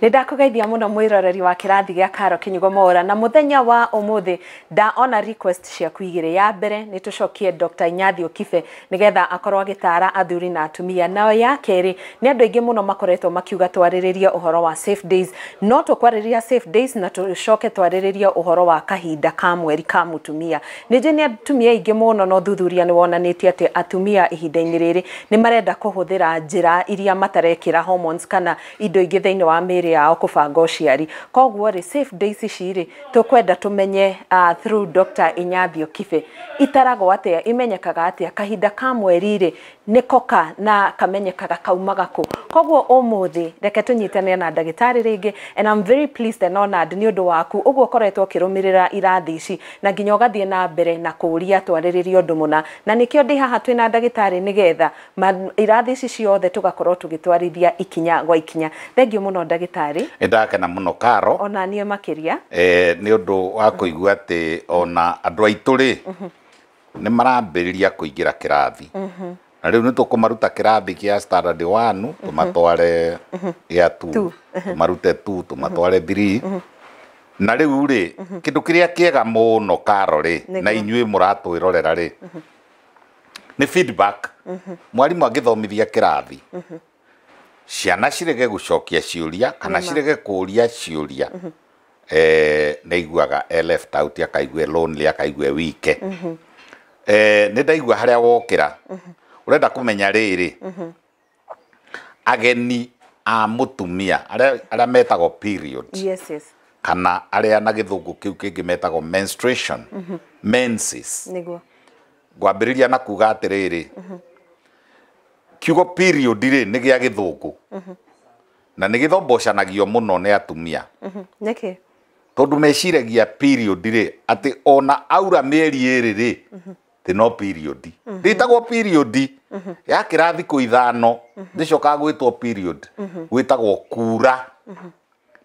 Nĩ ndakũgeithia mũno mwĩroreri wa kĩrathi gĩa Karo Kinyugo Mwaura, na mũthenya wa ũmũthĩ ndaona request ciaku igĩrĩ. Ya mbere nĩ tũcokie Dr. Inyathiũ Kibe nĩgetha akorwo agĩtara athuri na atumia. Nayo ya kerĩ nĩ andũ aingĩ mũno makoretwo makiuga twarĩrĩrie ũhoro wa safe days, no tũkwarĩrĩria safe days na tũcoke twarĩrĩrie ũhoro wa kahinda ka mweri ka mũtumia. Nĩ njũĩ nĩ atumia aingĩ mũno, na ũthuthuria nĩ wonanĩtie atĩ atumia ihinda-inĩ rĩrĩ nĩ marenda kũhũthĩra njĩra iria matarekĩra hormones kana indo ingĩ thĩinĩ wa mĩĩrĩ yao kũbanga ũciari. Koguo rĩ, safe days ici rĩ, tũkwenda tũmenye through Dr. Inyathiũ Kibe itaragwo atĩa, imenyekaga atĩa, kahinda ka mweri rĩ nĩko ka na kamenyekaga kaumaga kũ. Koguo ũmũthĩ reke tũnyitane na ndagĩtarĩ rĩngĩ, and I'm very pleased and honored nĩ ũndũ waku ũguo ũkoretwo ũkĩrũmĩrĩra irathi ici na nginya ũgathiĩ na mbere na kũũria twarĩrĩrie ũndũ mũna, na nĩkĩo ndĩ haha twĩna ndagĩtarĩ nĩgetha irathi ici ciothe tũgakorwo tũgĩtwarithia ikinya gwa ikinya. Thengiũ mũno ndagĩtarĩ. Nĩ ndakena mũno, Karo. Ona niĩ makĩria. Nĩ ũndũ wa kũigua atĩ ona andũ aitũ rĩ nĩ marambĩrĩria kũingĩra kĩrathi, na rĩu nĩ tũkũmaruta kĩrathi kĩa standard 1 tũmatware gĩa 2, tũmarute 2 tũmatware 3. Na rĩu rĩ, kĩndũ kĩrĩa kĩega mũno, Karo rĩ, na inyuĩ mũratwĩrorera rĩ, nĩ feedback. Mwarimũ angĩthomithia kĩrathi, ciana cirege gũcokia ciũria kana cirege kũũria ciũria, nĩ aiguaga e left out, akaigua lonely, akaigua wike. Nĩ ndaigua harĩa wokĩra ũrenda kũmenya rĩrĩ, ageni a mũtumia arĩa metagwo period, kana arĩa na gĩthũngũ kĩu kĩngĩ metagwo menstruation, menses. Ngwambĩrĩria na kuga atĩrĩrĩ, kiugo period rĩ nĩ gĩa gĩthũngũ na nĩ gĩthombocanagio mũno nĩ atumia. Nĩkĩ? Tondũ meciragia period rĩ atĩ ona aura mĩeri 2 rĩ ti no period. Ndĩtagwo period yakĩra thikũ 5, ndĩcokaga gwĩtwo period, gwĩtagwo kura.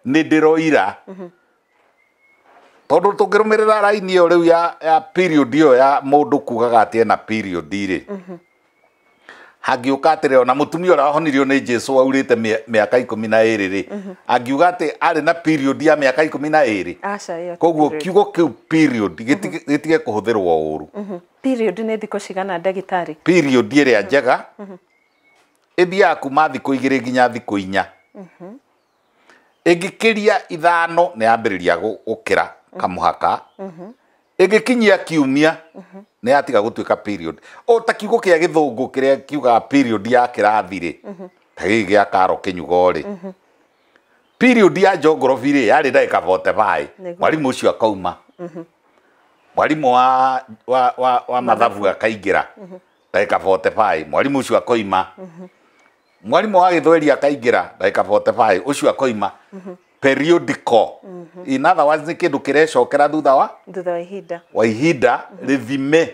Nĩ ndĩroira tondũ tũngĩrũmĩrĩra raini ĩyo rĩu ya period ĩyo ya mũndũ kugaga atĩ ena period rĩ, hangĩũka atĩrĩ, ona mũtumia ũrĩa wahonirio nĩ Jesu aurĩte mĩaka 12 rĩ, angiuga atĩ arĩ na period ya mĩaka 12? Koguo kiugo kĩu period gĩtige kũhũthĩrwo ũru. Period nĩ thikũ cigana, ndagĩtarĩ? Period ĩrĩa njega ĩthiaga kuma thikũ 2 nginya thikũ 4. Ĩngĩkĩria 5 nĩ yambĩrĩria gũkĩra kamũhaka. Ĩngĩkinyia kiumia nĩ yatiga gũtuĩka period. O ta kiugo kĩa gĩthũngũ kĩrĩa kiugaga period ya kĩrathi rĩ, ta gĩkĩ gĩa Karo Kinyugo rĩ, period ya geography rĩ yarĩ ndagĩka 45, mwarimũ ũcio akauma, mwarimũ wa mathabu akaingĩra ndagĩka 45, mwarimũ ũcio akoima, mwarimũ wa gĩthweri akaingĩra ndagĩka 45, ũcio akoima. Periodical, in other words, nĩ kĩndũ kĩrecokera thutha wa ihinda, wa ihinda rĩthime.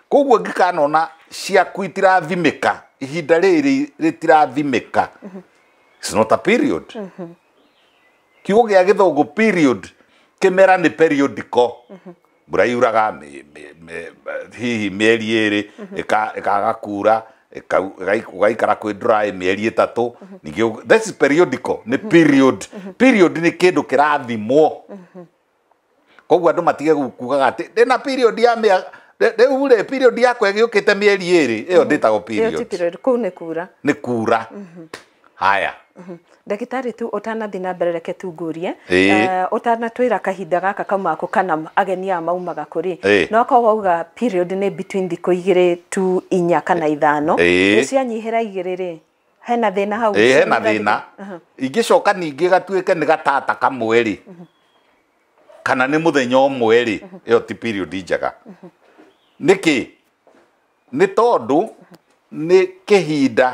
Koguo ngĩkanona ciaku itirathimĩka, ihinda rĩrĩ rĩtirathimĩka, it's not a period. Kiugo gĩa gĩthũngũ period kĩmera nĩ periodical. Mbura yuraga hihi mĩeri 2, ĩkaga kura, ũgaikara kwĩ dry mĩeri 3, ningĩ this is periodical, nĩ period. Period nĩ kĩndũ kĩrathimwo. Koguo andũ matige kugaga atĩ ndĩna period ya rĩu rĩ, period yakwa ĩgĩũkĩte mĩeri 2, ĩyo ndĩtagwo period. Kũu nĩ kura. Nĩ kura. Haya. Ndagĩtarĩ, tu ũtanathiĩ na mbere reke tu ngũrie, ũtanatwĩra kahinda gaka kaumaga kũ kana ageni aya maumaga kũ rĩ, no akorwo wauga period nĩ between thikũ 2 tu 4 kana 5, cianyihĩra 2 rĩ, hena thĩna hau? Hena thĩna. Ingĩcoka ningĩ gatuĩke nĩ gatata kamwe rĩ, kana nĩ mũthenya ũmwe rĩ, ĩyo ti period njega. Nĩkĩ? Nĩ tondũ nĩ kĩhinda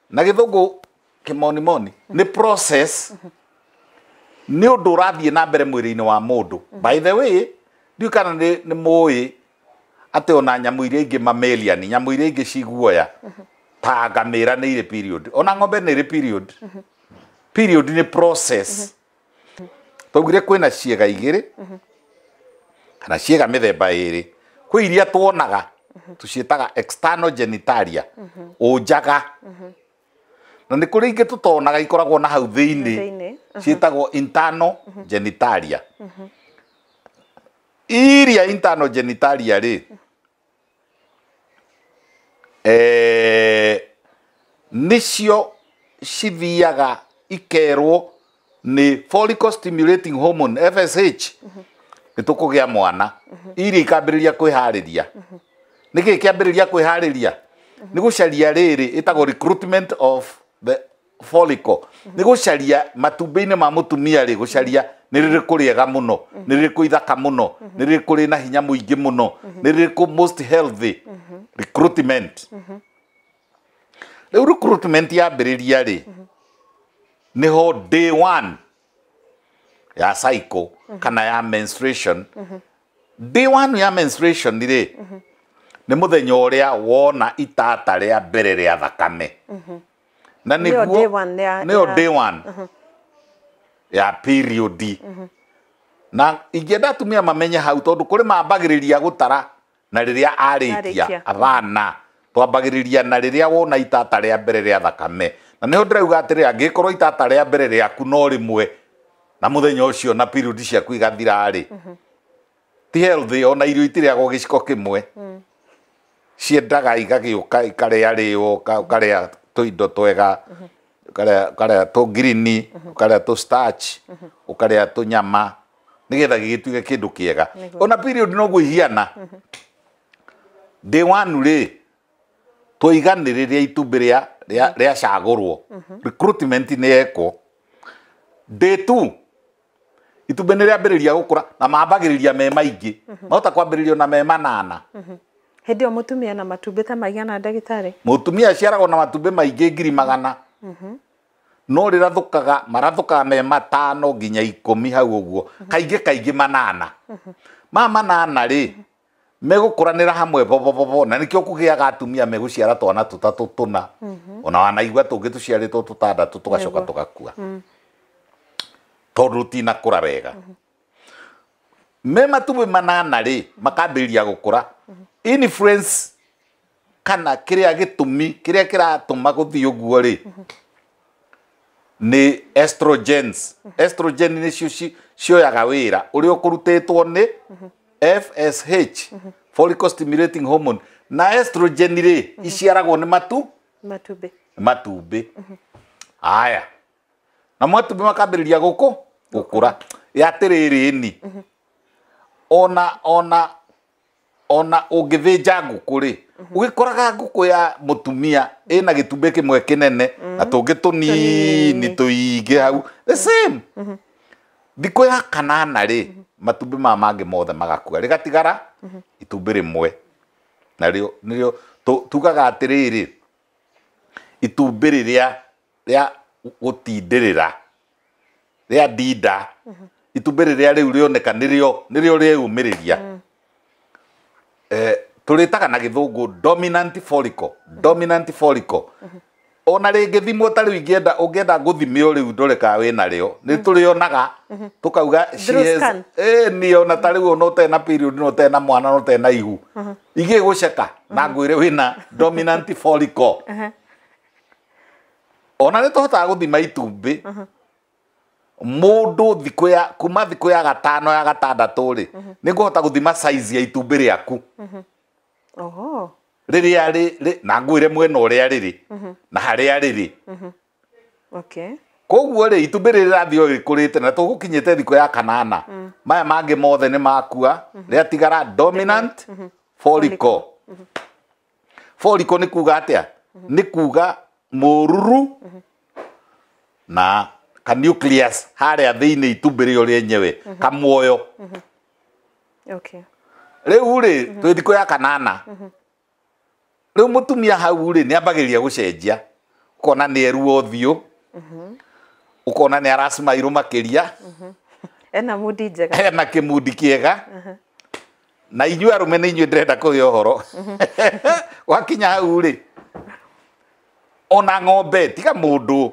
na gĩthũngũ kĩmonimoni nĩ process, nĩ ũndũ ũrathiĩ na mbere mwĩrĩ-inĩ wa mũndũ. By the way, ndiũĩ kana nĩ mũĩ atĩ ona nyamũ iria ingĩ mammalian, nyamũ iria ingĩ ciguoya ta ngamĩra nĩ irĩ period, ona ng'ombe nĩ irĩ period. Period nĩ process. Twaugire kwĩna ciĩga 2 kana ciĩga mĩthemba 2. Kwĩ iria tuonaga tũciĩtaga external genitalia, ũnjaga. Na nĩ kũrĩ ingĩ tũtonaga ikoragwo na hau thĩinĩ ciĩtagwo internal genitalia. Iria internal genitalia rĩ, nĩcio cithiaga ikerwo nĩ follicle stimulating hormone FSH, nĩ tũkũgĩa mwana. Iria ikambĩrĩria kwĩharĩria. Nĩkĩ kĩambĩrĩria kwĩharĩria? Nĩ gũcaria rĩrĩ ĩtagwo recruitment of the follicle. Nĩ gũcaria matumbĩ-inĩ ma mũtumia rĩ, gũcaria nĩ rĩrĩkũ rĩega mũno, nĩ rĩrĩkũ ithaka mũno, nĩ rĩrĩkũ rĩna hinya mũingĩ mũno, nĩ rĩrĩkũ most healthy. Recruitment. Rĩu recruitment yambĩrĩria rĩ, nĩho day one ya cycle kana ya menstruation. Day one ya menstruation rĩ, nĩ mũthenya ũrĩa wona itata rĩa mbere rĩa thakame. Na nĩguo nĩyo day one ya period. Na ingĩenda atumia mamenye hau, tondũ kũrĩ mambagĩrĩria gũtara na rĩrĩa arĩkia abana, twambagĩrĩria na rĩrĩa wona itata rĩa mbere rĩa thakame. Na nĩho ndĩrauga atĩrĩ, angĩkorwo itata rĩa mbere rĩaku no rĩmwe na mũthenya ũcio na period ciaku igathira rĩ, ti healthy. Ona irio itirĩagwo gĩciko kĩmwe, ciendaga igagĩũka ikarĩa rĩo, ũkarĩa tũindo twega, ũkarĩa tũ green, ũkarĩa tũ starch, ũkarĩa tũnyama, nĩgetha gĩgĩtuĩke kĩndũ kĩega. Ona period noguo ihiana. Day one rĩ, tũiganĩrĩria itumbĩ rĩacagũrwo, recruitment nĩ yekwo. Day two, itumbĩ nĩ rĩambĩrĩria gũkũra, na mambagĩrĩria me maingĩ, mahota kwambĩrĩrio na me manana. Hĩndĩ ĩyo mũtumia na matumbĩ ta maigana, ndagĩtarĩ? Mũtumia aciaragwo na matumbĩ maingĩ 100,000. No rĩrathũkaga, marathũkaga me 5 nginya 10 hau ũguo, kaingĩ kaingĩ 8. Ma 8 rĩ, megũkũranĩra hamwe bobobobo, na nĩkĩo kũgĩaga atumia megũciara twana 3 4, ona wanaigua tũngĩ tũciarĩtwo 6 tũgacoka tũgakua, tondũ tinakũra wega. Me matumbĩ 8 rĩ, makambĩrĩria gũkũra. Influence kana kĩrĩa gĩtũmi kĩrĩa kĩratũma gũthiĩ ũguo rĩ, nĩ estrogens. Estrogen nĩcio cioyaga wĩra ũrĩa ũkũrutĩtwo nĩ FSH, follicle stimulating hormone. Na estrogen rĩ, iciaragwo nĩ matumbĩ. Aya, na matumbĩ makambĩrĩria gũkũra. Atĩrĩrĩ ni, ona ona ũngĩthĩnja ngũkũ rĩ, ũgĩkoraga ngũkũ ya mũtumia ĩna gĩtumbĩ kĩmwe kĩnene na tũngĩ tũnini tũingĩ hau, the same. Thikũ ya 8 rĩ, matumbĩ maya mangĩ mothe magakua, rĩgatigara itumbĩ rĩmwe. Narĩo nĩrĩo tugaga atĩrĩrĩ, itumbĩ rĩrĩa rĩa gũtindĩrĩra rĩa ndinda, itumbĩ rĩrĩa rĩu rĩoneka nĩrĩo rĩumĩrĩria. Tũrĩtaga na gĩthũngũ dominant follicle. Dominant follicle. Ona rĩngĩthimwo ta rĩu ingĩenda, ũngĩenda gũthimio rĩu ndore kana wĩna rĩo, nĩ tũrĩonaga tũkauga niĩ ona ta rĩu ona ũtarĩ na period, no ũtarĩ na mwana, no ũtarĩ na ihu, ingĩgũceka na ngwĩre wĩna dominant follicle. Ona nĩ tũhotaga gũthima itumbĩ mũndũ thikũ ya kuma thikũ ya 5 ya 6 rĩ, nĩ ngũhota gũthima size ya itumbĩ rĩaku. Oho. Rĩrĩa rĩ, na ngwĩre mwena ũrĩa rĩrĩ na harĩa rĩrĩ. Okay. Koguo rĩ, itumbĩ rĩrĩ rĩrathiĩ o rĩkũrĩte na tũgũkinyĩte thikũ ya 8, maya mangĩ mothe nĩ makua, rĩatigara dominant follicle. Follicle nĩ kuga atĩa? Nĩ kuga mũruru na ka nucleus harĩa thĩinĩ itumbĩ rĩo rĩenyewe, kamuoyo. Okay. Rĩu rĩ, twĩ thikũ ya 8. Rĩu mũtumia hau rĩ, nĩ ambagĩrĩria gũcenjia, ũkona nĩ eruo ũthiũ, ũkona nĩ aracimairwo makĩria, ena mudi njega, ena kĩmundi kĩega. Na inyuĩ arũme nĩ inyuĩ ndĩrenda kũgĩa ũhoro. Wakinya hau rĩ, ona ng'ombe tiga mũndũ,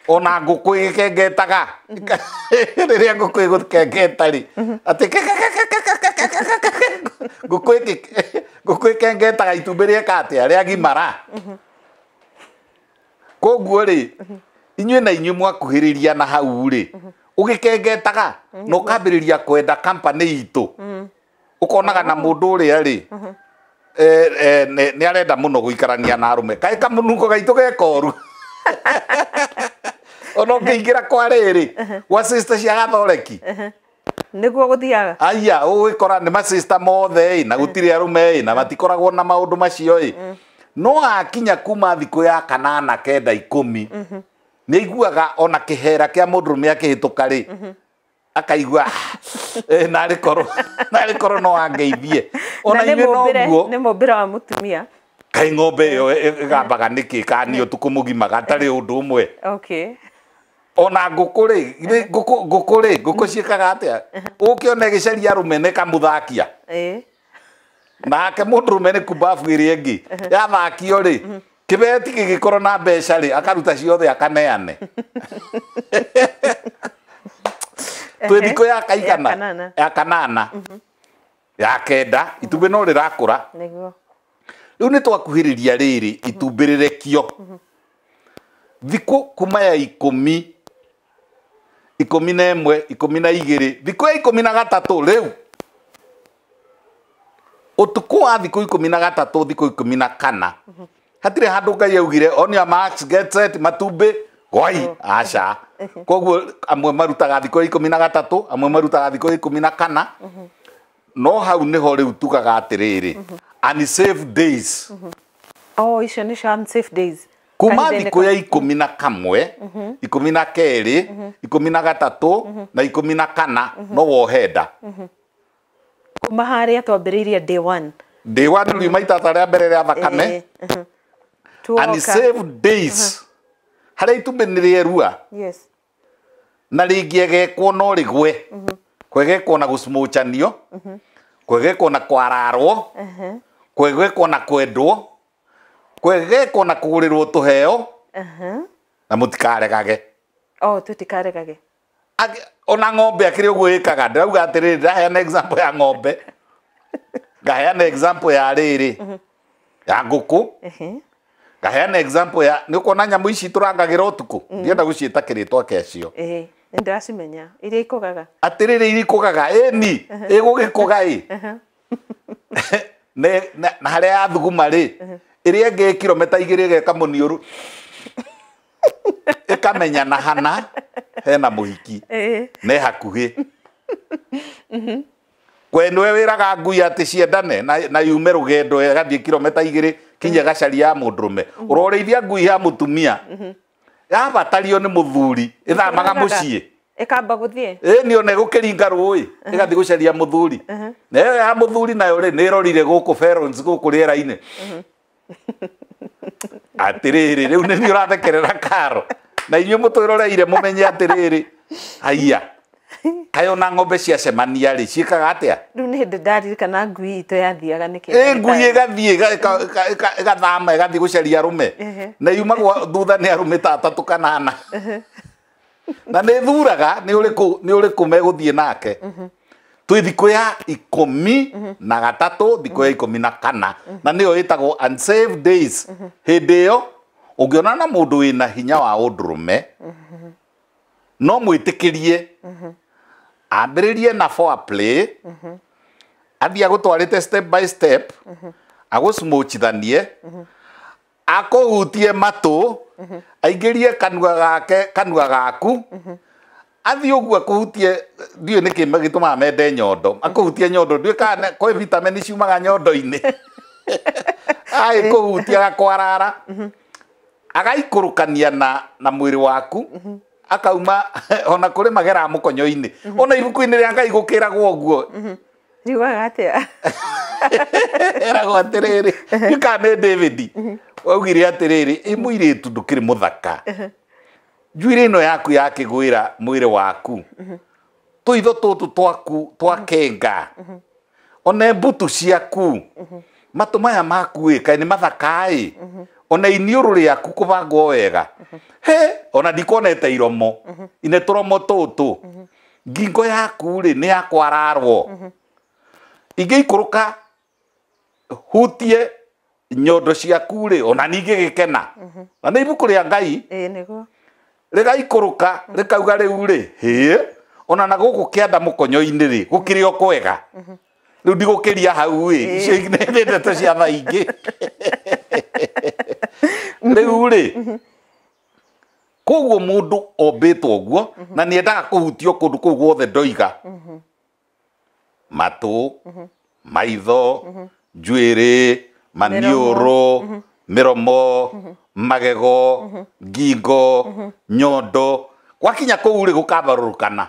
ona ngũkũ ĩgĩkengetaga. Rĩrĩa ngũkũ ĩgũkengeta rĩ, atĩ ngũkũ ĩkengetaga itumbĩ rĩeka atĩa, rĩagimara. Koguo rĩ inyuĩ na inyuĩ mwakuhĩrĩria na hau rĩ ũgĩkengetaga na ũkambĩrĩria kwenda company itũ ũkonaga na mũndũ ũrĩa rĩ nĩ arenda mũno gũikarania na arũme kaĩ kamũnungo gaitũ gekoru ona ũngĩingĩra kwa rĩrĩ gwa sister cia gathoreki nĩguo gũthiaga aya ũgĩkora nĩ masista mothe ĩ na gũtirĩ arũme ĩ na matikoragwo na maũndũ macio ĩ no akinya kuma thikũ ya kanana kenda ikũmi nĩ aiguaga ona kĩhera kĩa mũndũrũme akĩhĩtũka rĩ akaigua narĩ korwo no angeithie ona Na nĩ inyuĩ noguo nĩ mũmbĩre wa mũtumia kaĩ ng'ombe ĩyo ĩgambaga nĩkĩ kani ũtukũ mũgima gatarĩ ũndũ ũmwe okay ona ngũkũ rĩ ngũkũ rĩ ngũkũ ciĩkaga atĩa ũkĩona ĩgĩcaria arũme nĩ kamũthakia nake mũndũrũme nĩ kumbabu ĩrĩa ĩngĩ yathakio rĩ kĩbeti gĩgĩkorwo na mbeca rĩ akaruta ciothe akaneane twĩ thikũ ya kaigana ya kanana ya kenda itumbĩ no rĩrakũra nĩguo rĩu nĩ twakuhĩrĩria rĩrĩ itumbĩ rĩrekio thikũ kuma ya ikũmi 11 12 thikũ ya 13 rĩu ũtukũ wa thikũ 13 thikũ 14 hatirĩ handũ Ngai augire on your marks get set matumbĩ goi aca koguo amwe marutaga thikũ 13 amwe marutaga thikũ 14 no hau niho rĩu tugaga atĩrĩrĩ unsafe days oh icio nĩcio unsafe days kuma thikũ ya 11 12 13 na 14 no wohe nda kuma harĩa twambĩrĩirie day one day one riuma itata rĩa mbere rĩa thakame unsafe days harĩa itumbĩ nĩ rĩerua yes na rĩngĩegekwo no rĩgwe kwegekwo na gũcmũcanio kwegekwo na kwararwo kwegekwo na kwendwo kwegekwo na kũgũrĩrwo tũheo na mũtikaregage oh tũtikaregage ona ng'ombe akĩrĩ ũguo ĩkaga ndĩrauga atĩrĩrĩ ndĩraheana example ya ng'ombe ngaheana example ya rĩrĩ ya ngũkũ ngaheana example ya nĩ ũkuona nyamũ ici tũrangagĩra ũtukũ ndienda gũciĩta kĩrĩtwa kĩacio nĩndĩracimenya iria ikũgaga atĩrĩrĩ iria ikũgaga ĩni ĩgũgĩkũga ĩ na harĩa yathuguma rĩ ĩrĩa ĩngĩ kilomita 2 ĩgeka mũniũrũ ĩkamenya na hana hena mũhiki ne hakuhĩ kwe nĩwe wĩraga ngui atĩ ciendane na yume rũgendo ĩgathiĩ kilomita 2 kinya gacaria ya mũndũrũme ũrorĩithia ngui ya mũtumia yabatario nĩ mũthuri ĩthamaga mũciĩ ĩkamba gũthiĩ ĩni ona ĩgũkĩringa rũĩ ĩgathiĩ gũcaria mũthuri na ĩyo ya mũthuri nayo rĩ nĩ ĩrorire gũkũ ferons gũkũ rĩera-inĩ atĩrĩrĩ rĩu nĩ niĩ ũrathekerera karo na inyuĩ mũtwĩroreire mũmenye atĩrĩrĩ haiya kaĩ ona ng'ombe ciacemania rĩ ciĩkaga atĩa rĩu nĩ hĩndĩ ndaririkana ngui itũ yathiaga nĩkĩ ngui ĩgathiĩ ĩgathama ĩgathiĩ gũcaria arũme na yumagwo thutha nĩ arũme ta atatũ kana ana na nĩ thuraga nĩ ũrĩkũ megũthiĩ nake twĩ thikũ ya 13 thikũ ya 14 na nĩyo ĩtagwo unsafe days hĩndĩ ĩyo ũngĩona na mũndũ wĩna hinya wa ũndũrũme no mwĩtĩkĩrie ambĩrĩrie na foreplay athiĩ agũtwarĩte step by step agũcmũchithanie akũhutie matũ aingĩrie kanua gake kanua gaku athiĩ ũguo akũhutie ndiũĩ nĩkĩ gĩtũmaga mende nyondo akũhutie nyondo ndiũĩ kana kwĩ vitamini ciumaga nyondo-inĩ agĩkũhutia agakwarara agaikũrũkania na mwĩrĩ waku akauma ona kũrĩ magera mũkonyo-inĩ ona ibuku-inĩ rĩa Ngai gũkĩragwo ũguo riugaga atĩa eragwo atĩrĩrĩ ndiũĩ kana nĩ David waugire atĩrĩrĩ ĩ mũirĩtu ndũkĩrĩ mũthaka njuĩrĩ ĩno yaku yakĩgwĩra mwĩrĩ waku tũitho tũtũ twaku twakenga ona mbutu ciaku matũ maya maku ĩ kaĩ nĩ mathaka ĩ ona iniũrũ rĩaku kũbangwo wega he ona ndikonete iromo ine tũromo tũtũ ngingo yaku rĩ nĩ yakwararwo ingĩikũrũka hutie Nyondo ciaku rĩ ona ningĩ gĩkena. Na nĩ ibuku rĩa Ngai. Ĩĩ nĩguo. Rĩgaikũrũka rĩkauga rĩu rĩ hĩ ona na gũkũ kĩanda mũkonyo-inĩ rĩ gũkĩrĩ o kwega. Rĩu ndigũkĩria hau ĩ icio nĩ ndeto cia thaa ingĩ. Rĩu rĩ koguo mũndũ ombĩtwo ũguo na nĩendaga kũhutio kũndũ kũu guothe ndoiga. Matũ, maitho, njuĩrĩ, maniũrũ, mĩromo, magego, ngingo, nyondo. Gwakinya kũu rĩ gũkabarũrũkana.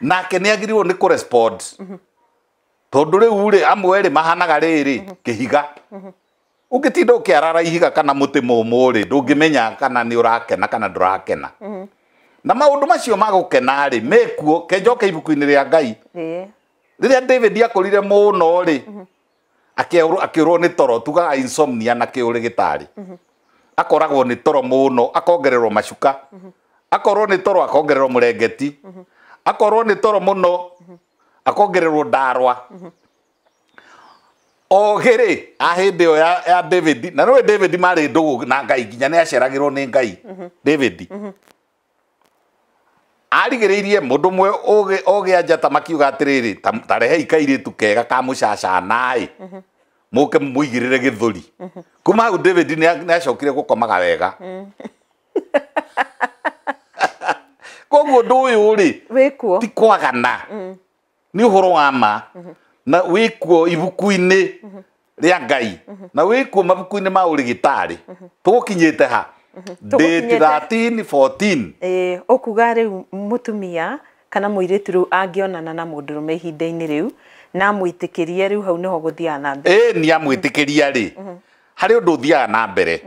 Nake nĩ agĩrĩirwo nĩ kũrespond. Tondũ rĩu rĩ amwe rĩ mahanaga rĩrĩ kĩhiga. Ũngĩtinda ũkĩarara ihiga kana mũtĩ mũmũ rĩ ndũngĩmenya kana nĩ ũrakena kana ndũrakena. Na maũndũ macio ma gũkena rĩ mekuo kenjoke ibuku-inĩ rĩa Ngai. Rĩrĩa David akũrire mũno rĩ akĩũrwo nĩ toro tugaga insomnia na kĩũrĩgĩtarĩ. Akoragwo nĩ toro mũno akongererwo macuka. Akorwo nĩ toro akongererwo mũrengeti. Akorwo nĩ toro mũno akongererwo ndarwa. Ogĩ rĩ a hĩndĩ ĩyo ya David na nĩwe David marĩ ndũgũ na Ngai nginya nĩ aceragĩrwo nĩ Ngai. David arigĩrĩirie mũndũ ũmwe ũgĩ anjata makiuga atĩrĩrĩ ta rehei kairĩtu kega ka mũcacana-ĩ mũke mũigĩrĩre gĩthũri. Kuma hau David nĩ acokire gũkomaga wega. Koguo ũndũ ũyũ rĩ wĩkuo ti kwagana nĩ ũhoro wa ma na wĩkuo ibuku-inĩ rĩa Ngai na wĩkuo mabuku-inĩ ma ũrĩgĩtarĩ. Tũgũkinyĩte ha? Date 13 14. Ĩĩ ũkuga rĩu mũtumia kana mũirĩtu rĩu angĩonana na mũndũrũme ihinda-inĩ rĩu na amwĩtĩkĩrie rĩu hau nĩho gũthiaga na mbere. Ĩĩ nĩ amwĩtĩkĩria rĩ harĩ ũndũ ũthiaga na mbere.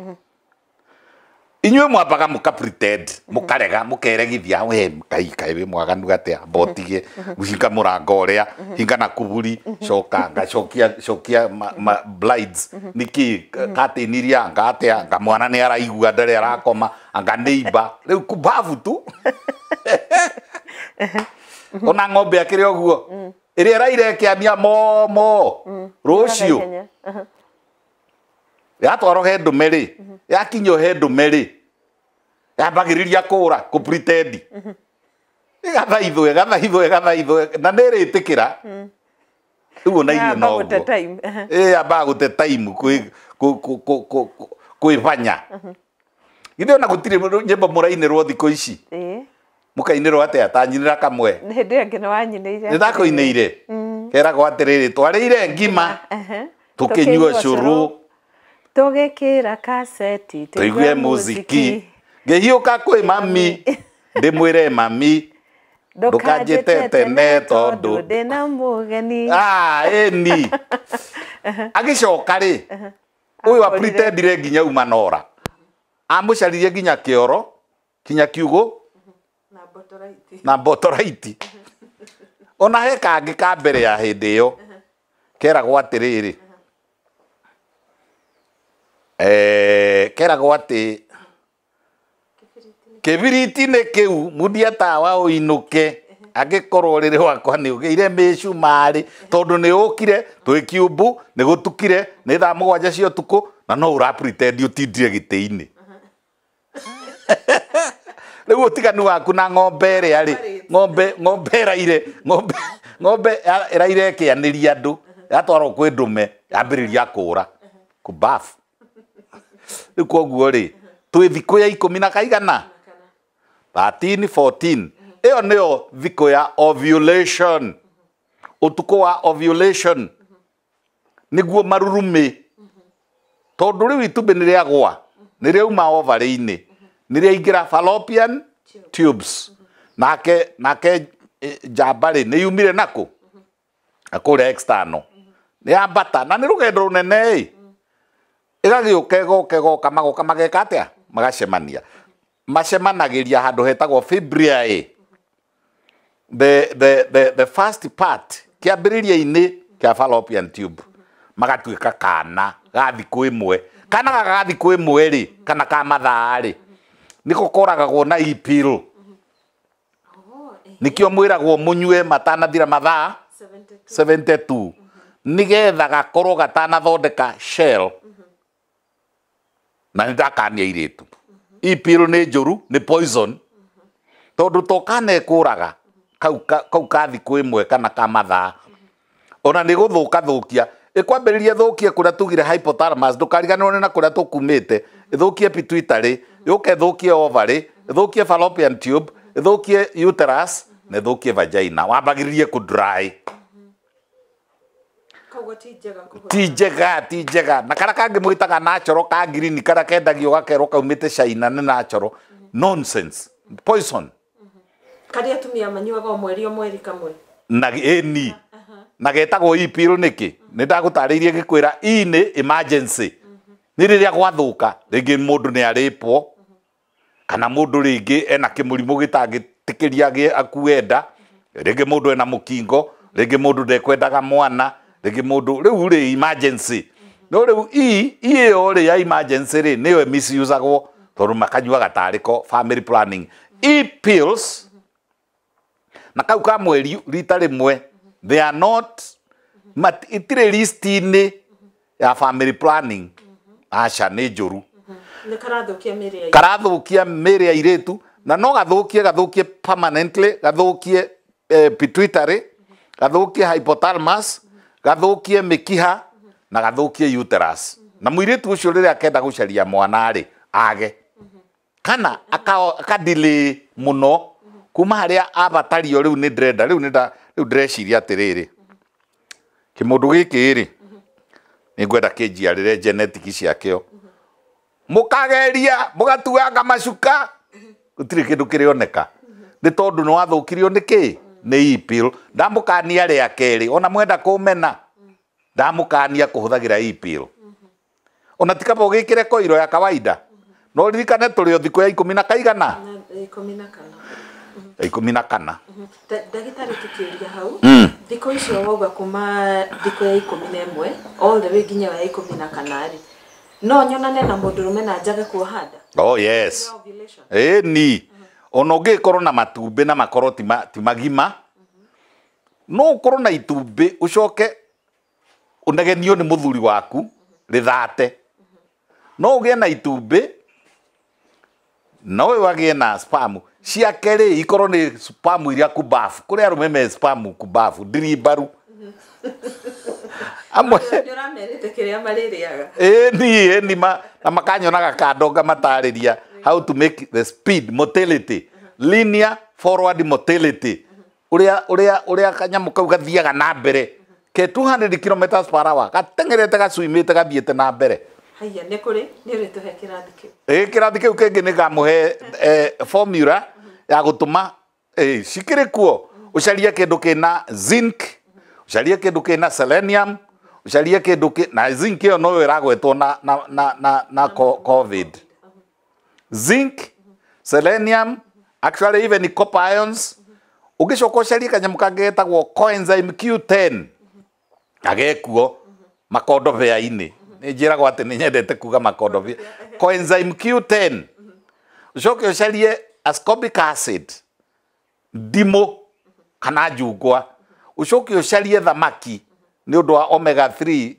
Inyuĩ mwambaga mũka pretend mũkarega mũkeregithia we Ngai kaĩ wĩ mwaganu atĩa mbotige hinga mũrango ũrĩa hinga na kuburi coka ngacokia cokia blinds nĩkĩ curtain iria anga atĩa anga mwana nĩ araigua ndarĩ arakoma anga neighbor rĩu kubabu tu. Ona ng'ombe akĩrĩ ũguo ĩrĩa ĩraire ĩkĩania momo rũciũ yatwarwo he ndũme rĩ yakinyio he ndũme rĩ yambagĩrĩria kũra kũ pretend ĩgathaithwo ĩgathaithwo ĩgathaithwo na nĩ ĩrĩtĩkĩra. Rĩu ona inyuĩ Yamba gũte noguo time. Ĩ yambaga gũte time kwĩbanya. Githĩ ona gũtirĩ nyĩmbo mũrainĩrwo thikũ ici? Mũkainĩrwo atĩa? Ta nyinĩra kamwe. Hĩndĩ ĩyo ĩngĩ nĩ wanyinĩire. Nĩ ndakũinĩire. Keragwo atĩrĩrĩ twarĩire ngima tũkĩnyua cũrũ tũgĩkĩra kaseti tũigue muziki ngĩhiũka kwĩ mami ndĩmwĩre mami ndũkanjĩte tene tondũ ndĩna mũgeni. Ĩni agĩcoka rĩ ũyũ apretendire nginya uma nora amũcaririe nginya kĩoro nginya kiugũ na mbotoraiti. Ona he kangĩ ka mbere ya hĩndĩ ĩyo keragwo atĩrĩrĩ keragwo atĩ kĩbiriti-inĩ kĩu mundia tawa ũinũke angĩkorwo rĩrĩ wakwa nĩ ũgĩire mĩcumarĩ tondũ nĩ ũkire twĩ kiumbu nĩ gũtukire nĩ thaa 7 cia ũtukũ na no ũra pretend ũtindire gĩtĩ-inĩ. Rĩu ũtiganu waku na ng'ombe ĩrĩa rĩ ng'ombe ĩraire ng'ombe ĩraire ĩkĩanĩria andũ yatwarwo kwĩ ndũme yambĩrĩria kũra kũbafu. Rĩu koguo rĩ twĩ thikũ ya 10 na kaigana 13 14 ĩyo nĩyo thikũ ya ovulation. Ũtukũ wa ovulation nĩguo marurumĩ tondũ rĩu itumbĩ nĩ rĩagwa nĩ rĩauma ovary-inĩ nĩ rĩaingĩra fallopian tubes nake njamba rĩ nĩ yumire nakũ na kũrĩa external nĩ yambata na nĩ rũgendo rũnene ĩ ĩgagĩũka ĩgoka ĩgoka magoka mageka atĩa magacemania macemanagĩria handũ hetagwo fimbriae. The first part kĩambĩrĩria-inĩ kĩa fallopian tube magatuĩka kana ga thikũ ĩmwe kana gaka ga thikũ ĩmwe rĩ kana ka mathaa rĩ nĩko koragagwo na e-pill. Nĩkĩo mwĩragwo mũnyue matanathira mathaa 72 Nĩgetha gakorwo gatanathondeka shell. Na nĩ ndakania airĩtu. E-pill nĩ njũru, nĩ poison. Tondũ to kana ĩkũraga kau ka thikũ ĩmwe kana ka mathaa. Ona nĩ gũthũka thũkia. Ĩkwambĩrĩria thũkie kũrĩa tugire hypothalamus, ndũkariganĩrwo nĩ na kũrĩa tũkumĩte. Ĩthũkie pituitary, yũke ĩthũkie ovary, ĩthũkie fallopian tube, ĩthũkie uterus, na ĩthũkie vagina. Wambagĩrĩrie kũ dry. Koguo ti njega kũhũthĩra. Ti njega, ti njega. Na karĩa kangĩ mwĩtaga natural ka green karĩa kendagio gakerwo kaumĩte China nĩ natural. Nonsense. Poison. Karĩa atumia manyuaga o mweri o mweri kamwe. Na ĩni. Na getagwo e-pill nĩkĩ? Nĩ ndagũtarĩirie ngĩkwĩra E nĩ emergency. Nĩ rĩrĩa gwathũka, rĩngĩ mũndũ nĩ arĩpwo, kana mũndũ rĩngĩ ena kĩmũrimũ gĩtangĩtĩkĩria akue nda, rĩngĩ mũndũ ena mũkingo, rĩngĩ mũndũ ndekwendaga mwana, rĩngĩ mũndũ rĩu rĩ emergency. No rĩu E ĩyo rĩ ya emergency rĩ nĩyo misusagwo tondũ makanyuaga tarĩ ko family planning. E pills na kau ka mweri rita rĩmwe, they are not itirĩ list-inĩ ya family planning. Aca nĩ njũru. Nĩ karathũkia mĩĩrĩ ya airĩtu. Karathũkia mĩĩrĩ ya airĩtu na no gathũkie permanently, gathũkie pituitary, gathũkie hypothalamus, gathũkie mĩkiha na gathũkie uterus. Na mũirĩtu ũcio rĩrĩa akenda gũcaria mwana rĩ age kana akadelay mũno kuma harĩa abatario. Rĩu nĩ ndĩrenda rĩu nĩ rĩu ndĩreciria atĩrĩrĩ, kĩmũndũ gĩkĩ rĩ nĩ ngwenda kĩnjiarĩre genetic ciakĩo. Mũkageria mũgatuanga macuka gũtirĩ kĩndũ kĩrĩoneka nĩ tondũ nĩ wathũkirio nĩ kĩ? Nĩ e-pill. Ndamũkania rĩa kerĩ, ona mwenda kũmena, ndamũkania kũhũthagĩra e-pill. Ona ti kaba ũgĩkĩre koiro ya kawaida. No ririkane tũrĩ o thikũ ya ikũmi na kaigana? Na 14. 14. Ndagĩtarĩ, tũkĩũria hau, thikũ icio wauga kuma thikũ ya 11 all the way nginya ya 14 rĩ, no nyonane na mũndũrũme na njage kuoha nda? Oh yes. Ovulation. Ĩni. Ona ũngĩkorwo na matumbĩ na makorwo ti magima, no ũkorwo na itumbĩ ũcoke ũnegenio nĩ mũthuri waku rĩthate. No ũgĩe na itumbĩ na ũyũ agĩe na sperm ciake rĩ, ikorwo nĩ sperm iria kubafu. Kũrĩ arũme me sperm kubafu ndirimbaru amwe. Nĩ ũramerĩte kĩrĩa marĩrĩaga. Ĩni ĩni na makanyonaga kando ngamatarĩria how to make the speed motility, linear forward motility, ũrĩa kanyamũ kau gathiaga na mbere ke 200 kilometers per hour, gateng'erete gacuimĩte gathiĩte na mbere. Haiya, nĩ kũrĩ nĩ ũrĩtũhe kĩrathi kĩu. Ĩ kĩrathi kĩu kĩngĩ nĩ ngamũhe formula ya gũtũma cikĩrĩ kuo. Ũcarie kĩndũ kĩna zinc, ũcarie kĩndũ kĩna selenium, ũcarie kĩndũ kĩ na zinc ĩyo noyo ĩragwetwo na COVID. Zinc, selenium, actually even copper ions. Ũngĩcoka ũcarie kanyamũ kangĩ getagwo coenzyme Q10, gagekuo makondobia-inĩ. Nĩ njĩragwo atĩ nĩ nyendete kuga makondobia. Coenzyme Q10. Ũcoke ũcarie ascorbic acid, ndimũ kana njungwa. Ũcoke ũcarie thamaki nĩ ũndũ wa omega 3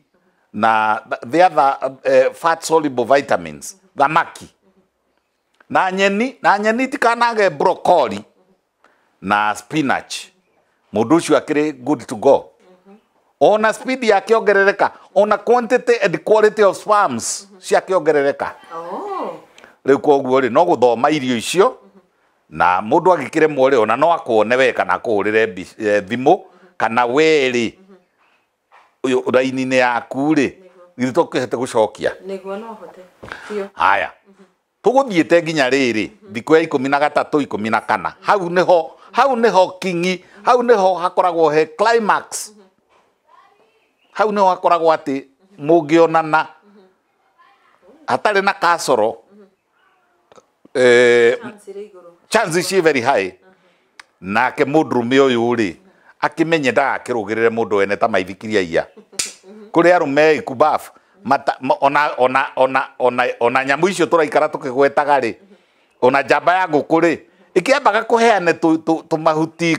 na the other fat soluble vitamins. Thamaki na nyeni, na nyeni tikanage broccoli na spinach. Mũndũ ũcio akĩrĩ good to go. Ona speed yakĩongerereka, ona quantity and quality of sperms ciakĩongerereka. Rĩu koguo rĩ, no gũthoma irio icio na mũndũ agĩkĩremwo rĩ, ona no akuone we kana akũhũrĩre thimũ kana we rĩ raini-inĩ yaku rĩ, githĩ tũkĩhote gũcokia? Nĩguo, no hote biũ. Haya, tũgũthiĩte nginya rĩrĩ thikũ ya 13, 14, hau nĩho kingi, hau nĩho hakoragwo he climax, hau nĩho hakoragwo atĩ mũngĩonana hatarĩ na kacoro, Chance ĩrĩ igũrũ. Chance ci very high. Nake mũndũrũme ũyũ rĩ, akĩmenye ndagakĩrũgĩrĩre mũndũ wene ta maithikiria iya. Kũrĩ arũme ikubaf mata, ona nyamũ icio tũraikara tũkĩgwetaga rĩ, ona njamba ya ngũkũ rĩ, Ĩkĩambaga kũheane tũmahuti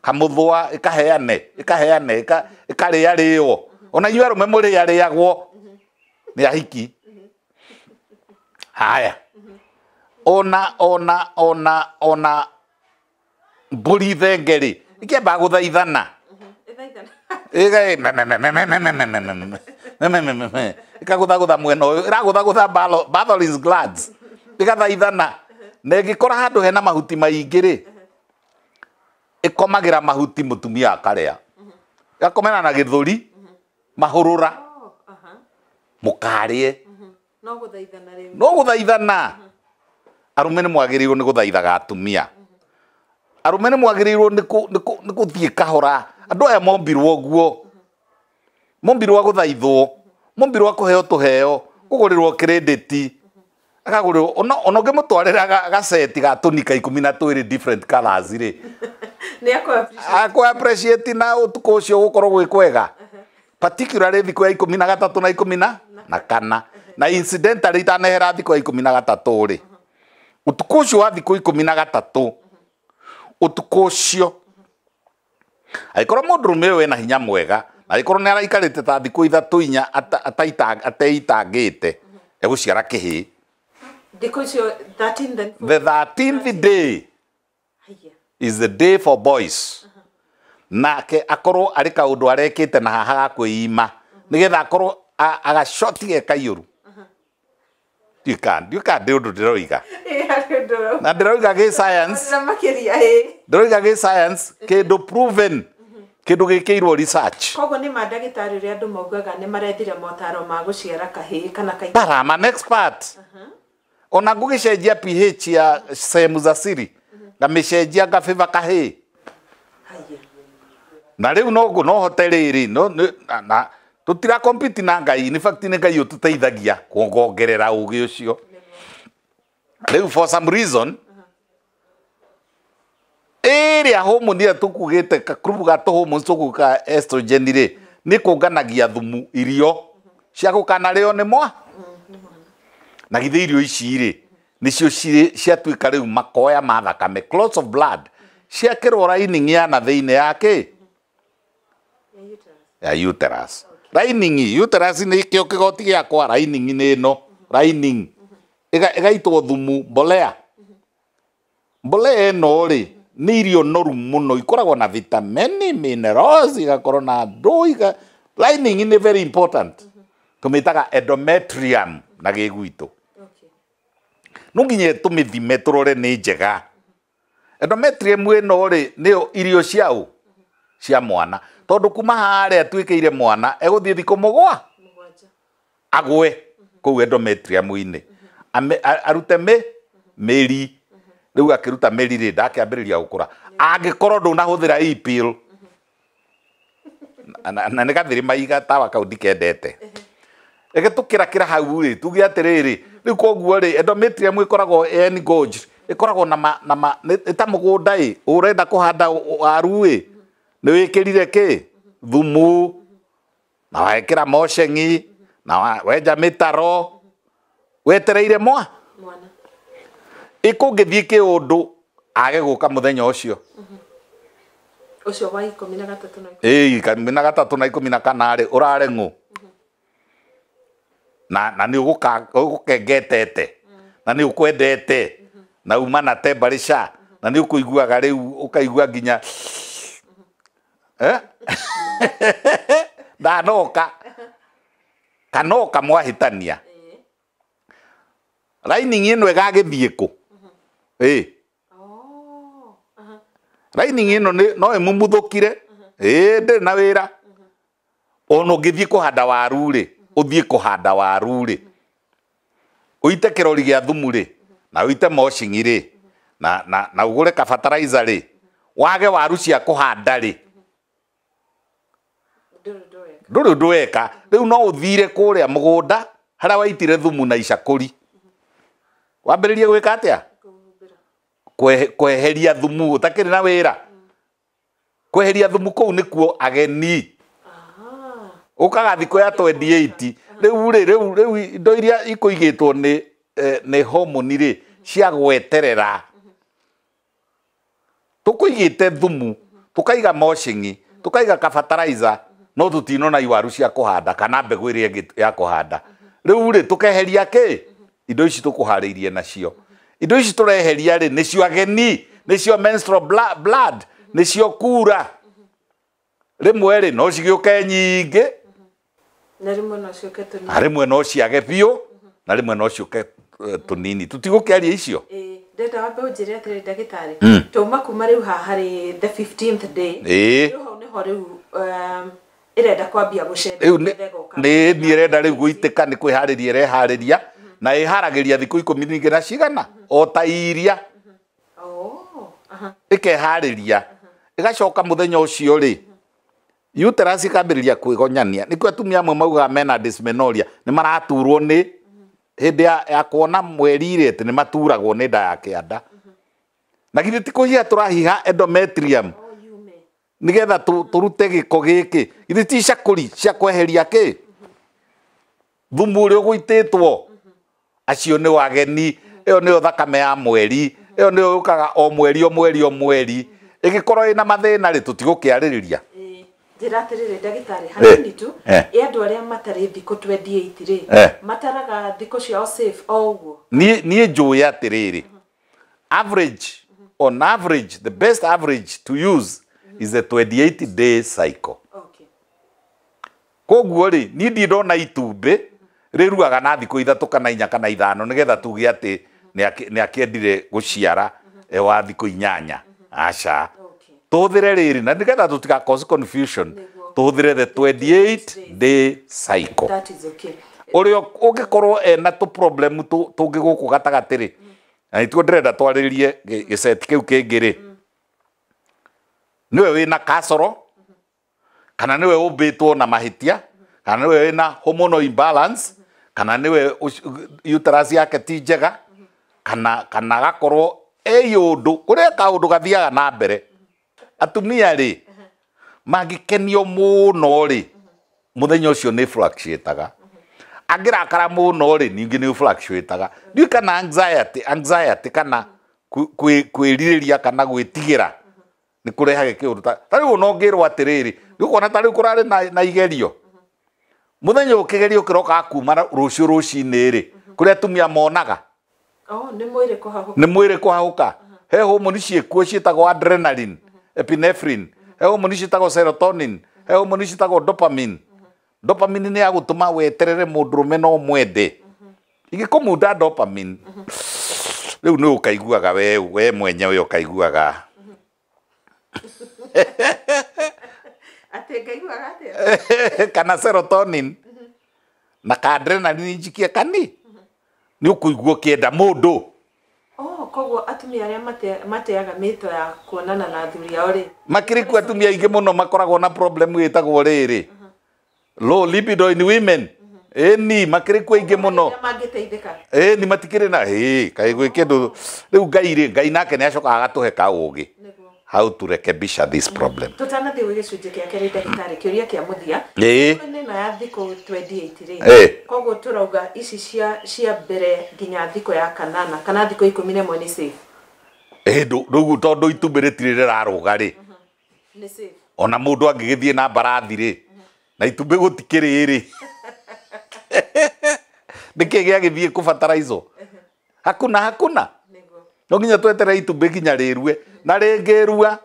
kamũthũa ĩkaheane ĩkaheane ĩkarĩarĩo. Ona inyuĩ arũme mũrĩarĩagwo nĩ ahiki. Haya. Ona ona ona ona mbũri thenge rĩ ĩkĩambaga gũthaithana. Ĩkagũthagũtha mwena ũyũ ĩragũthagũtha Bartholin's glands ĩgathaithana na ĩngĩkora handũ hena mahuti maingĩ rĩ ĩkomagĩra mahuti mũtumia akarĩa ĩgakomera na gĩthũri mahũrũra mũkarĩe no gũthaithana. Arũme nĩ mwagĩrĩirwo nĩ gũthaithaga atumia. Arũme nĩ mwagĩrĩirwo nĩ gũthiĩ kahora. Andũ aya mombirwo ũguo, mombirwo a gũthaithwo, mombirwo a kũheo tũheo, kũgũrĩrwo credit, akagũrĩrwo ona ũngĩmũtwarĩra gaceti ga tũnika 12 different colours rĩ nĩ akũ appreciate na ũtukũ ũcio gũkorwo gwĩ kwega, particularly thikũ ya 13 na 14 na incidentally itanehera thikũ ya 13 rĩ ũtukũ ũcio wa thikũ 13 ũtukũ ũcio angĩkorwo mũndũrũme ũyũ ena hinya mwega na angĩkorwo nĩ araikarĩte ta thikũ 3 4 ateitangĩte egũciara kĩhĩĩ. Thikũ icio 13 the 13th day is the day for boys. Nake akorwo arĩ kaũndũ arekĩte na haha ga kwĩima nĩgetha akorwo agacoti ge kaiyũru. Ndiũka ndĩ ũndũ ndĩroiga na ndĩroiga gĩ science, ndĩroiga gĩ science, kĩndũ proven, kĩndũ gĩkĩirwo research. Koguo nĩ mandagĩtarĩ ũrĩa andũ maugaga nĩ marethire motaro ma gũciara kahĩĩ kana kairĩtu. But I'm an expert. Ona ngũgĩcenjia pH ya sehemu za siri ngamĩcenjia ngabĩba kahĩĩ. Na rĩu no hote rĩrĩ na tutira compete na Ngai. In fact nĩ Ngai ũtũteithagia kuongerera ũgĩ ũcio. Rĩu for some reason ĩrĩa hormone ĩrĩa tũkugĩte kakurubu ga tũ-hormones tũkuga estrogen rĩ nĩ kũnganagia thumu irio cia gũkanarĩo nĩ mwa na githĩ irio ici rĩ nĩcio ciatuĩka rĩu makoya ma thakame, clots of blood, ciakĩrwo lining ya na thĩinĩ ya kĩ ya uterus. Lining uterus nĩ kĩo kĩgoti gĩakwa, lining nĩ ĩno lining ĩgaitwo thumu mbolea. Mbolea ĩno rĩ nĩ irio noru mũno, ikoragwo na vitamini, minerals, igakorwo na ndũ. Lining nĩ very important. Tũmĩtaga endometrium na gĩgwitũ. No nginya tũmĩthime tũrore nĩ njega. Endometrium ĩno rĩ nĩyo irio ciao cia mwana, tondũ kuma harĩa atuĩkĩire mwana egũthiĩ thikũ 7 agwe kũu endometrium-inĩ arute mĩri. Rĩu akĩruta mĩri rĩ ndakĩambĩrĩria gũkũra angĩkorwo ndũnahũthĩra e-pill na nĩ gathĩrĩ maiga tawa kau ndikendete. Reke tũkĩrakĩra hau rĩ tuge atĩrĩrĩ rĩu koguo rĩ endometrium ĩkoragwo engorged, ĩkoragwo na ta mũgũnda ĩ ũrenda kũhanda waru ĩ nĩ wĩkĩrire kĩ thumu na wekĩra mocengi na wenja mĩtaro wetereire mwana ĩkũngĩthiĩ kĩũndũ age gũka mũthenya ũcio ũcio wa 13 na ĩĩ 13 na 14 rĩ ũrare ng'ũ na nĩ ũgũkengetete na nĩ ũkwendete na uma na temperature na nĩ ũkũiguaga rĩu ũkaigua nginya ndanoka kanoka mwahĩtania lining ĩno ĩgagĩthiĩ kũ? Ĩĩ lining ĩno no ĩmumuthũkire. Ĩĩ ndĩrĩ na wĩra. Ona ũngĩthiĩ kũhanda waru rĩ ũthiĩ kũhanda waru rĩ ũite kĩrori gĩa thumu rĩ na ũite mocingi rĩ na ũgũre ka fertilizer rĩ wage waru cia kũhanda rĩ ndũrĩ ũndũ weka. Rĩu no ũthire kũrĩa mũgũnda harĩa waitire thumu na icakũri wambĩrĩrie gwĩka atĩa? Kweheria thumu ũtakĩrĩ na wĩra. Kweheria thumu kũu nĩkuo ageni ũkaga thikũ ya 28. Rĩu rĩ rĩu indo iria ikũigĩtwo nĩ nĩ hormone rĩ cia gweterera Tũkũigĩte thumu, tũkaiga mocingi, tũkaiga kabataraitha, no tũtinona iwaru cia kũhanda kana mbegũ ĩrĩa ĩngĩ ya kũhanda. Rĩu rĩ, tũkeheria kĩ? Indo ici tũkũharĩirie nacio. Indo ici tũreheria rĩ, nĩcio ageni, nĩcio menstrual blood, nĩcio kura. Rĩmwe rĩ, no cigĩũke nyingĩ, na rĩmwe no ciũke tũnini. Na rĩmwe no ciage biũ, na rĩmwe no ciũke tũnini. Tũtigũkĩaria icio. Ndenda wambe ũnjĩre atĩrĩ ndagĩtarĩ, twauma kuma rĩu haha harĩ the 15th day, rĩu hau nĩho rĩu ĩrenda kwambia gũcenjia. Rĩu nĩ niĩ ĩrenda rĩu gũitĩka, nĩ kwĩharĩria ĩreharĩria, na ĩharagĩria thikũ 10 ningĩ na cigana o ta iria. Ĩkeharĩria, ĩgacoka mũthenya ũcio rĩ, uterus ĩkambĩrĩria kwĩgonyania. Nĩkĩo atumia amwe maugaga mena dysmenorrhea, nĩ maraturwo nĩ hĩndĩ ya kuona mweri rĩ, atĩ nĩ maturagwo nĩ nda ya kĩanda. Na githĩ ti kũhiha tũrahiha endometrium nĩgetha tũrute gĩko gĩkĩ? Githĩ ti cakũri cia kweheria kĩ thumu ũrĩa ũgũitĩtwo? Acio nĩ wageni. Ĩyo nĩyo thakame ya mweri, ĩyo nĩyo yũkaga o mweri o mweri o mweri. Ĩngĩkorwo ĩna mathĩna rĩ, tũtigũkĩarĩrĩria. Njĩra atĩrĩrĩ ndagĩtarĩ, hanini tu, ĩ andũ arĩa matarĩ thikũ 28 rĩ, mataraga thikũ ciao safe o ũguo? Niĩ njũĩ atĩrĩrĩ, average, on average, the best average to use is a 28 day cycle. Koguo rĩ, niĩ ndirĩ ndona itumbĩ rĩruaga na thikũ 3 kana 4 kana 5 nĩgetha tuge atĩ nĩ akĩendire gũciara wa thikũ 8. Aca. Tũhũthĩre rĩrĩ, na nĩgetha tũtiga cause confusion, tũhũthĩre the 28 day cycle. That is okay. Ũrĩa ũngĩkorwo ena tũ problem tũngĩ gũkũ gatagatĩ rĩ, na nĩtuo ndĩrenda twarĩrĩrie gĩceti kĩu kĩngĩ rĩ, nĩwe wĩna kasoro, kana nĩwe ũmbĩtwo na mahĩtia, kana nĩwe wĩna hormonal imbalance, kana nĩwe uterus yake ti njega, kana agakorwo ĩ ũndũ kũrĩa kaũndũ gathiaga na mbere. Atumia rĩ, mangĩkenio mũno rĩ, mũthenya ũcio nĩ fluctuataga. Angĩrakara mũno rĩ, ningĩ nĩ fluctuataga. Ndiũĩ kana anxiety kana kwĩrirĩria kana gwĩtigĩra nĩ kũrehaga kĩũndũ ta rĩu ona ũngĩrwo atĩrĩrĩ, nĩ ũkuona ta rĩu kũrarĩ na igerio. Mũthenya ũyũ kĩgerio kĩrokaga kuma rũciũ rũcinĩ rĩ, kũrĩa atumia monaga. Nĩ mwĩrĩ kũhahũka. Nĩ mwĩrĩ kũhahũka. He homoni ciĩkuo ciĩtagwo adrenaline, epinephrine, he homoni ciĩtagwo serotonin, he homoni ciĩtagwo dopamine. Dopamine nĩ ya gũtũma weterere mũndũrũme no mwende. Ingĩkũmunda dopamine, rĩu nĩ ũkaiguaga we mwenyewe ũkaiguaga. Atĩ ngaiguaga atĩa? Kana serotonin na ka adrenaline njikie kani, nĩ ũkũigua ũkĩenda mũndũ. Koguo atumia arĩa mateaga mĩto ya kuonana na athuri ao rĩ, makĩrĩ kuo atumia aingĩ mũno makoragwo na problem ĩtagwo rĩrĩ, low libido in women. Ĩni makĩrĩ kuo aingĩ mũno. Mangĩteithĩka. Ĩni matikĩrĩ na kaĩ gwĩ kĩndũ rĩu. Ngai rĩ, Ngai nake nĩ acokaga agatũhe kaũgĩ how to rekebisha this problem. Tũtanathiĩ gwĩ gĩcunjĩ kĩa kerĩ ndagĩtarĩ, kĩũria kĩa mũthia. Nĩ ya thikũ 28 rĩ, koguo tũrauga ici cia mbere nginya thikũ ya kanana kana thikũ 11 nĩ safe. Rĩu tondũ itumbĩ rĩtirĩ rĩrarũga rĩ, nĩ safe. Ona mũndũ angĩgĩthiĩ na mbarathi rĩ, na itumbĩ gũtikĩrĩ rĩ, nĩkĩ gĩagĩthiĩ kũbataraizwo? Hakuna hakuna. No nginya tweterere itumbĩ nginya rĩrue, na rĩngĩrua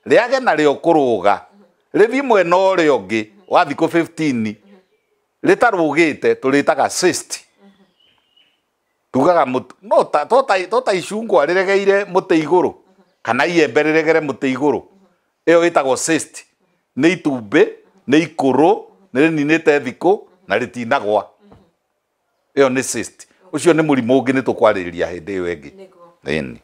rĩage narĩo kũrũga, rĩthiĩ mwena ũrĩa ũngĩ wa thikũ 15 rĩtarũgĩte, tũrĩtaga cyst. Tugaga no ta icungwa rĩregeire mũtĩ igũrũ, kana iembe rĩregere mũtĩ igũrũ. Ĩyo ĩtagwo cyst. Nĩ itumbĩ, nĩ ikũrũ, nĩ rĩninĩte thikũ na rĩtinagwa. Ĩyo nĩ cyst. Ũcio nĩ mũrimũ ũngĩ nĩ tũkwarĩrĩria hĩndĩ ĩyo ĩngĩ.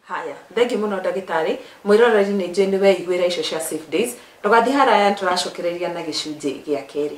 Haya, thengi mũno ndagĩtarĩ. Mwĩroreri nĩ njũĩ nĩ weiguĩra icio cia safe days. Ndũgathiĩ haraya, nĩtũracokereria na gĩcunjĩ gĩa kerĩ.